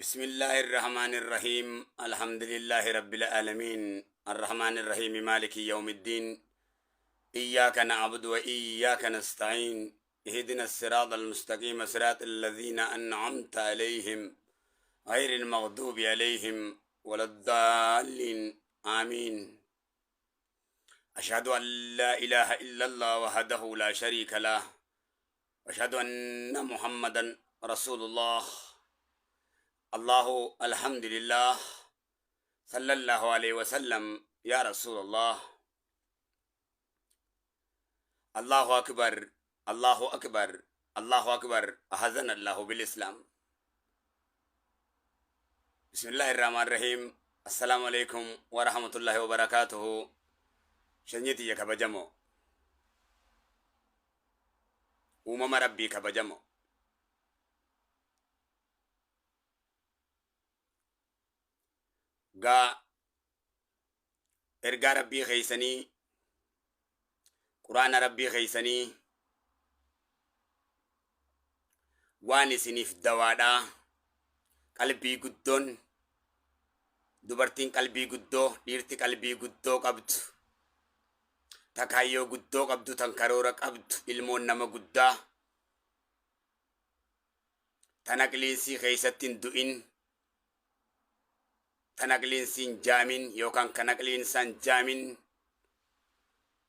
بسم الله الرحمن الرحيم الحمد لله رب العالمين الرحمن الرحيم مالك يوم الدين إياك نعبد وإياك نستعين اهدنا الصراط المستقيم صراط الذين أنعمت عليهم غير المغضوب عليهم ولا الضالين آمين أشهد أن لا إله إلا الله وحده لا شريك له وأشهد أن محمدا رسول الله الله الحمد لله صلى الله عليه وسلم يا رسول الله الله أكبر الله أكبر الله أكبر أهزنا الله بالإسلام بسم الله الرحمن الرحيم السلام عليكم ورحمة الله وبركاته شنيتي يا كبجمو uumama Rabbii kabajamo. Gaa ergaa Rabbii keeysanii, Qur'aana Rabbii keeysanii waan isiniif dawaadhaa. Qalbii guddoon, dubartiin qalbii guddoo, dhiirti qalbii guddoo qabdu, ta kaayyoo guddoo qabdu, tan karoora qabdu, ilmoon nama guddaa, tan aqliin sii keessatti hin du'in, tan aqliin sii hin jaamin yookaan kan aqliin isaa hin jaamin,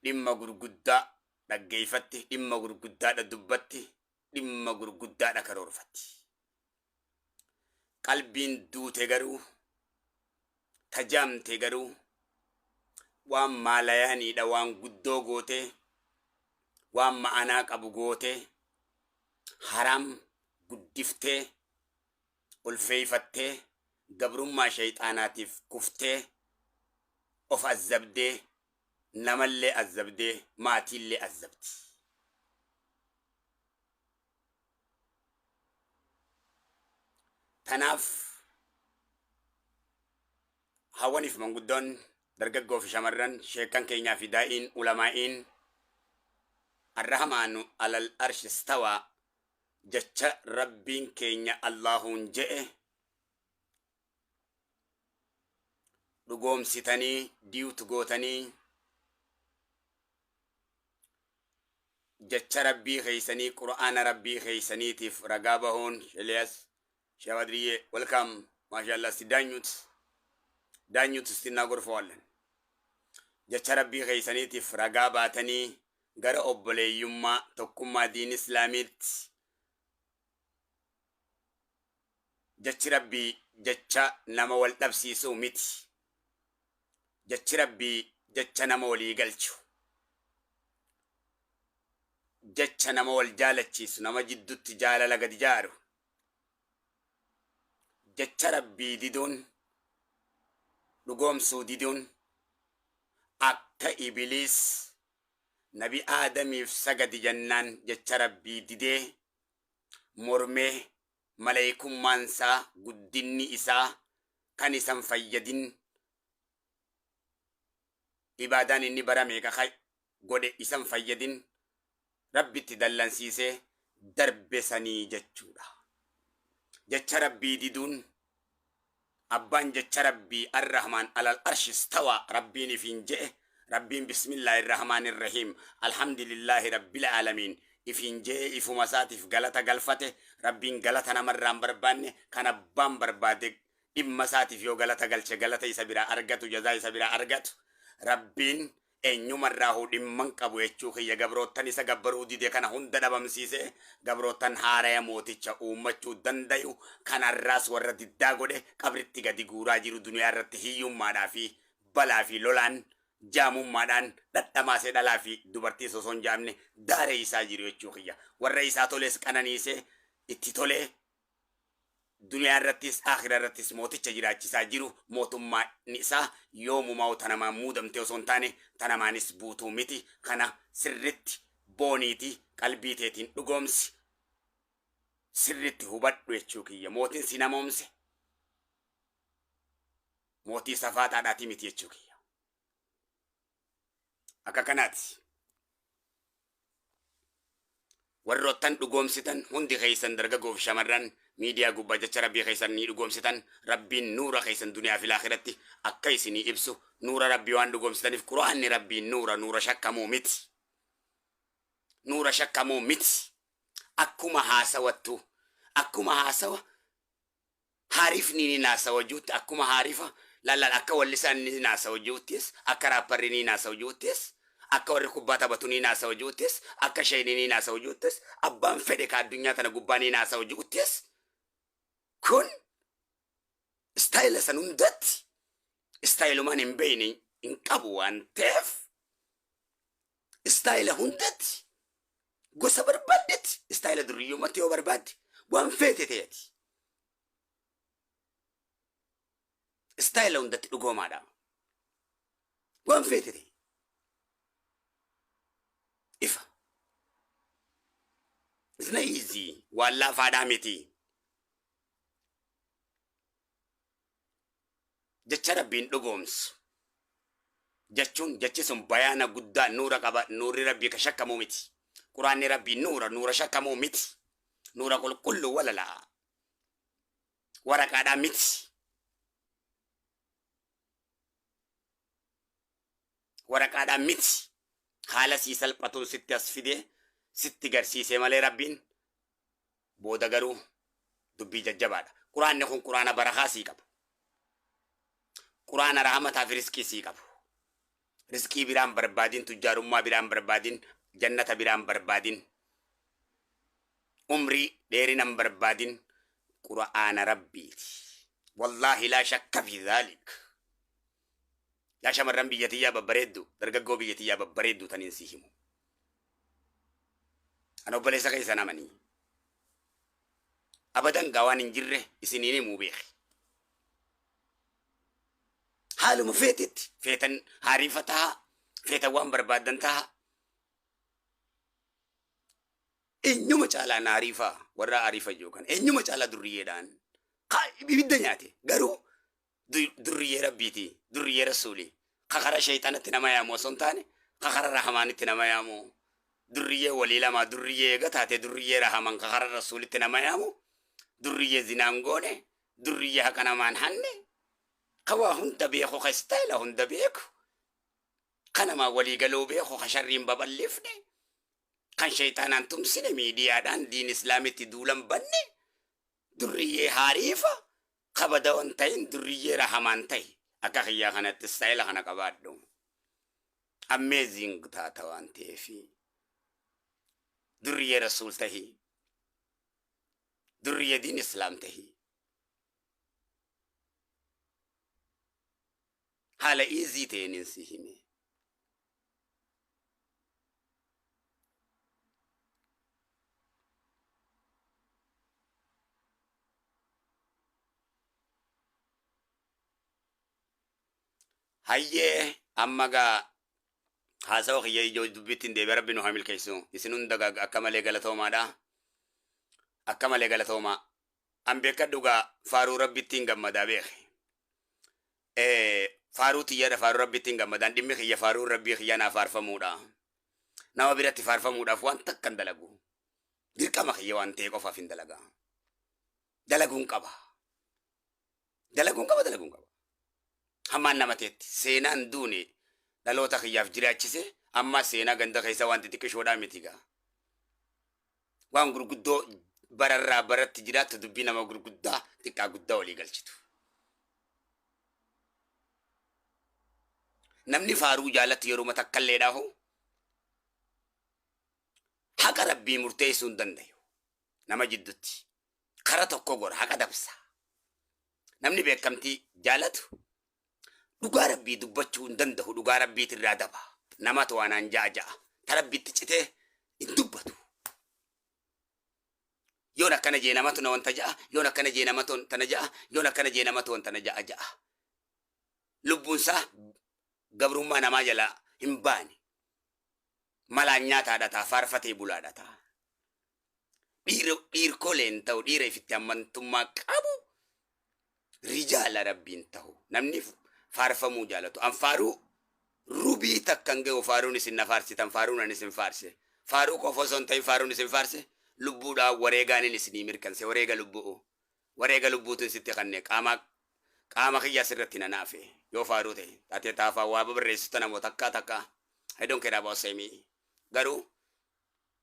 dhimma gurguddaa dhaggeeffatti, dhimma gurguddaadha dubbatti, dhimma gurguddaadha karoorfatti. Qalbiin duute garuu, ta jaamte garuu, waan maalayaaniidha waan guddoo gootee, waan ma'anaa qabu gootee, haraam guddiftee, ulfeeyfattee, gabrummaa shayxaanaatiif kuftee, of azzabdee, namallee azzabdee, maatiillee azzabdi. Tanaaf hawwaniif manguddoon, dargaggoo fi shamarran, sheekkan keenyaa fi daa'iin, ulamaa'iin, Arrahmaanu alal arshi stawaa jecha Rabbiin keenya Allaahuun je'e dhugoomsitanii diiwt gootanii jecha Rabbii keeysanii, Qur'aana Rabbii keeysaniitiif ragaa bahuun. Eliyas Shabadriye, welcome. Mashallah. እስቲ ዳኙት ዳኙት እስቲ እናጎርፈዋለን። Jecha Rabbii keeysaniitiif ragaa baatanii gara obboleeyyummaa tokkummaa diin Islaamiitti. Jechi Rabbii jecha nama wal dhabsiisuu miti. Jechi Rabbii jecha nama walii galchu, jecha nama wal jaalachiisu, nama jiddutti jaalala gadi jaaru. Jecha Rabbii diduun, dhugoomsuu diduun, akka Ibiliis Nabi Aadamiif sagadi jennaan jecha Rabbii didee mormee, maleeykummaan isaa, guddinni isaa kan isan fayyadin, ibaadaan inni bara meeqa godhe isan fayyadin, Rabbitti dallansiisee darbe sanii jechuudha. Jecha Rabbii diduun, abbaan jecha Rabbii Arrahmaan alal arshi stawaa Rabbiin ifiin je'e, Rabbiin bismillaahi rahmaani rahiim alhamdulillaahi rabbil aalamiin ifiin je'e, ifuma isaatiif galata galfate. Rabbiin galata namarraa hin barbaanne. Kan abbaan barbaade dhimma isaatiif yoo galata galche galata isa biraa argatu, jazaa isa biraa argatu. Rabbiin eenyumarraahuu dhimman qabu jechuu kiyya. Gabroottan isa gabbaruu dide kana hunda dhabamsiise, gabroottan haaraya mooticha uummachuu dandayu kanarraas warra diddaa godhe qabritti gadi guuraa jiru, duniyaa irratti hiyyummaadhaa fi balaa fi lolaan, jaamummaadhaan dhadhamaasee, dhalaa fi dubartii osoo hin jaamne daaree isaa jiru jechuu kiyya. Warra isaa toles qananiisee, itti tolee, duniyaa irrattis aakhira irrattis mooticha jiraachisaa jiru. Mootummaan isaa yoomumaa tanamaan muudamte osoo hin taane tanamaanis buutuu miti. Kana sirritti booniiti qalbii teetiin dhugoomsi, sirritti hubadhu jechuu kiyya. Mootiin si namoomse mootii safaaxaadhaati miti jechuu kiyya. Akka kanaati. Warroottan dhugoomsitan hundi keessan, dargaggoo fi shamarran miidiyaa gubbaa jecha Rabbii keessan ni dhugoomsitan, Rabbiin nuura keessan duniyaa fi laakiratti akka isinii ibsu. Nuura Rabbii waan dhugoomsitaniif, Quraanni Rabbiin nuura, nuura shakkamuu miti. Nuura shakkamuu miti. Akkuma haasawattu, akkuma haasawa haarifni ni naasawa juutti, akkuma haarifa lallaal, akka wallisaan ni naasawa juuttis, akka raapparri ni naasawa juuttis, akka warri kubbaa taphatu ni naasawa juuttis, akka sheeyni ni naasawa juuttis, abbaan fedhe ka addunyaa tana gubbaa ni naasawa juuttis, kun istaayila san hundatti istaayilumaan hin beeyne hin qabu waan ta'eef, istaayila hundatti, gosa barbaaddetti, istaayila durriyyummatti yoo barbaadde, waan feete ta'eeti. Istaayila hundatti dhugoomaadha. Waan feete ta'e. Ifa. It's not easy. Waan laafaadhaa miti. Jecha Rabbiin dhugoomsu jechuun, jechi sun bayaana guddaa nuura qaba. Nuurri Rabbii ka shakkamuu miti. Quraanni Rabbii nuura, nuura shakkamuu miti, nuura qulqulluu walala'a, waraqaadhaa miti. Waraqaadhaa miti. Haala sii salphatuun sitti as fidee sitti garsiisee malee, Rabbiin booda garuu dubbii jajjabaadha. Quraanni kun quraana barakaa sii qabu. Quraana rahamataa fi riskii sii qabu. Riskii biraan barbaadin, tujjaarummaa biraan barbaadin, jannata biraan barbaadin, umrii dheerinan barbaadin, quraana Rabbiiti. Wallaahi laa shakka fi dhaalik. Yaa shamarran biyya tiyyaa babbareeddu, dargaggoo biyya tiyyaa babbareeddu, taniin si himu. Ana obboleessa keessan amanii. Abadan gaa waan hin jirre isiniin himuu beeki. Haaluma feetetti feetan haariifa taha, feetan waan barbaaddan taha. Eenyuma caalaa naariifa warra ariifa jiru kana, eenyuma caalaa durriyyeedhaan ibidda nyaate, garuu durriyyee Rabbiiti, durriyyee Rasuuli, kakara sheeyxanatti nama yaamu osoo hin taane, kakara rahamaanitti nama yaamu, durriyyee walii lamaa, durriyyee eega taate, durriyyee rahaman, kakara Rasuulitti nama yaamu, durriyyee zinaan goone, durriyyee haqa namaan hanne, ka waa hunda beeku, ka istaayila hunda beeku, ka namaa walii galuu beeku, ka sharriin babal'ifne, kan sheeyxaanaan tumsine, miidiyaadhaan diin islaamitti duulan banne, durriyyee haariifa kabadawan ta'in, durriyyee rahamaan ta'e akka kiyyaa kanatti istaayila kana qabaadhu. Amazing taata waan ta'eefi, durriyyee Rasuul tahi, durriyyee diin islaam tahi. Haala easy ta'een si hime. Hayyee, amma gaa haasawa kiyya ijoo dubbitti hin deebi'e. Rabbi nu haa milkeessu. Isin hunda gaa akka malee galatoomaadha. Akka malee galatoomaa. An beekadhu gaa faaruu Rabbittiin gammadaa beeke. Faaruu tiyyadha, faaruu Rabbittiin gammadaan. Dhimmi kiyya faaruu Rabbii kiyya naa faarfamuudha. Nama biratti faarfamuudhaaf waan takka hin dalagu. Dirqama kiyya waan ta'e qofaaf hin dalaga. Dalaguun qaba. Dalaguun qaba, dalaguun qaba. Hammaan nama ta'etti seenaan duune dhaloota kiyyaaf jiraachise, amma seenaa ganda keessa waan xixiqqishoodhaa miti gaa. Waan gurguddoo bararraa baratti jiraattu, dubbii nama gurguddaa xiqqaa guddaa walii galchitu. Namni faaruu jaalatu yeroo takkallee dhaahu haqa Rabbii murteessuu hin dandayu. Nama jiddutti kara tokko gora, haqa dabsa. Namni beekamtii jaalatu dhugaa Rabbii dubbachuu hin danda'u, dhugaa Rabbiitirraa daba. Namatu waanaan ja'a ja'a. Ta Rabbitti citee hin dubbatu. Yoon akkana jee namatu na wanta ja'a, yoon akkana jee namatu tana ja'a, yoon akkana jee namatu wanta na ja'a ja'a. Lubbuun isaa gabrummaa namaa jalaa hin baane. Malaan nyaataadha ta'a, faarfatee bulaadha ta'a. Dhiirkoleen ta'u, dhiira ifitti amantummaa qabu, rijaala Rabbiin ta'u. Namni faarfamuu jaalatu. An faaruu rubii takka hin gahu faaruun isin na faarsitan, faaruun ani isin faarse. Faaruu qofa osoo hin ta'in faaruun isin faarse lubbuudhaan wareegaanin isinii mirkanse, wareega lubbuu, wareega lubbuutiin sitti kanne, qaama qaama kiyya asirratti na naafe. Yoo faaruu ta'e taatee taafaa waa babarreessitu namoota takkaa takkaa, I don't care about semi. Garuu